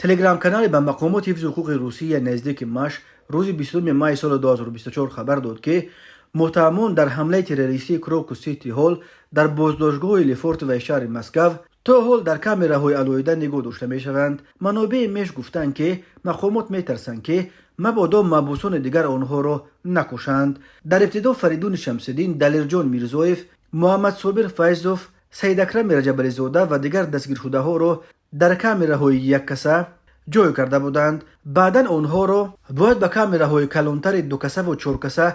Телеграм-канале ба мақомоти ҳифзи ҳуқуқи Русия наздики Маш рӯзи 20 майи соли 2024 хабар дод, ки муттаҳамон дар ҳамлаи террористии Крокус Сити Ҳолл дар боздоштгоҳи Лефортовои шаҳри Москав то ҳол дар камераҳои алоҳида нигоҳ дошта мешаванд. Манобеи Маш гуфтанд, ки мақомот метарсанд, ки мабодо маҳбусони дигар онҳоро накушанд. Дар ибтидо Фаридуни Шамсиддин, Далерҷон Мирзоев, Муҳаммадсобир Файзов, Саидакрами Раҷабализода ва дигар дастгиршудаҳоро дар камераҳои яккаса ҷой карда буданд. Баъдан онҳоро бояд ба камераҳои калонтари дукасаву чоркаса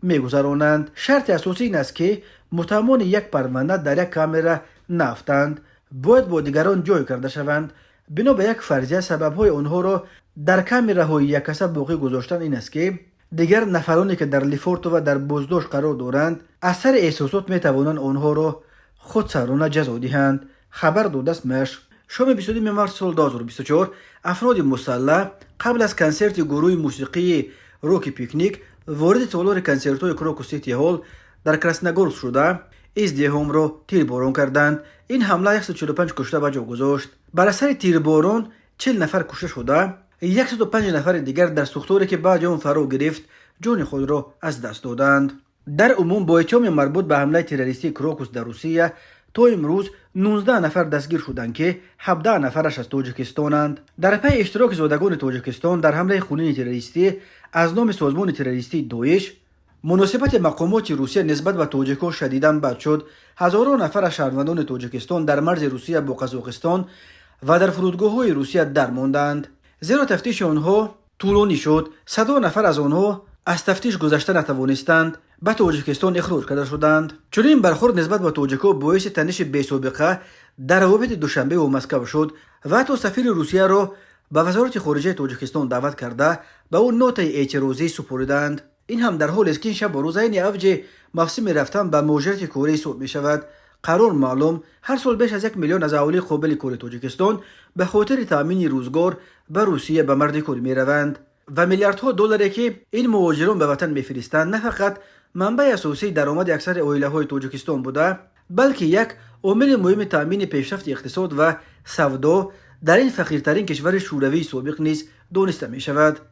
мегузаронанд. Шарти асосӣ ин аст, ки муттаҳамони як парванда дар як камера наафтанд, бояд бо дигарон ҷой карда шаванд. Бино ба як фарзия, сабабҳои онҳоро дар камераҳои яккаса боқӣ гузоштан ин аст, ки дигар нафароне, ки дар Лефортово дар боздошт қарор доранд, аз сари эҳсосот метавонанд онҳоро худсарона ҷазо диҳанд, хабар додааст Маш. Шоми 22 март соли 2024 афроди мусаллаҳ қабл аз консерти гурӯҳи мусиқии роки Пикник вориди толори консертҳои Крокус Сити Ҳолл дар Красногорск шуда, издиҳомро тирборон карданд. Ин ҳамла 145 кушта ба ҷо гузошт. Бар асари тирборон 40 нафар кушта шуда, 105 нафари дигар дар сӯхторе, ки баъди он фаро гирифт, ҷони худро аз даст доданд. Дар умум бо иттиҳоми марбут ба ҳамлаи террористии Крокус дар Русия то имрӯз 19 нафар дастгир шуданд, ки 17 нафараш аз Тоҷикистонанд. Дар пайи иштироки зодагони Тоҷикистон дар ҳамлаи хунини террористӣ аз номи созмони террористии Доиш, муносибати мақомоти Русия нисбат ба тоҷикҳо шадидан бад шуд. Ҳазорон нафар аз шаҳрвандони Тоҷикистон дар марзи Русия бо Қазоқистон ва дар фурудгоҳҳои Русия дармонданд, зеро тафтиши онҳо тӯлонӣ шуд. Садҳо нафар аз онҳо аз тафтиш гузашта натавонистанд, ба Тоҷикистон ихроҷ карда шуданд. Чунин бархӯрд нисбат ба тоҷикҳо боиси таниши бесобиқа дар равобити Душанбеву Москав шуд ва ҳатто сафири Русияро ба Вазорати хориҷаи Тоҷикистон даъват карда, ба ӯ нотаи эътирозӣ супориданд. Ин ҳам дар ҳолест, ки ин шабу рӯз айни авҷи мавсими рафтан ба муҳоҷирати корӣ ҳисоб мешавад. Қарор маълум, ҳар сол беш аз 1 миллион аз аҳолии қобили кори Тоҷикистон ба хотири таъмини рӯзгор ба Русия ба мардикорӣ мераванд ва миллиардҳо долларе, ки ин муҳоҷирон ба ватан мефиристанд, на фақат манбаи асосии даромади аксари оилаҳои Тоҷикистон буда, балки як омили муҳими таъмини пешрафти иқтисод ва савдо дар ин фақиртарин кишвари Шӯравии собиқ низ дониста мешавад.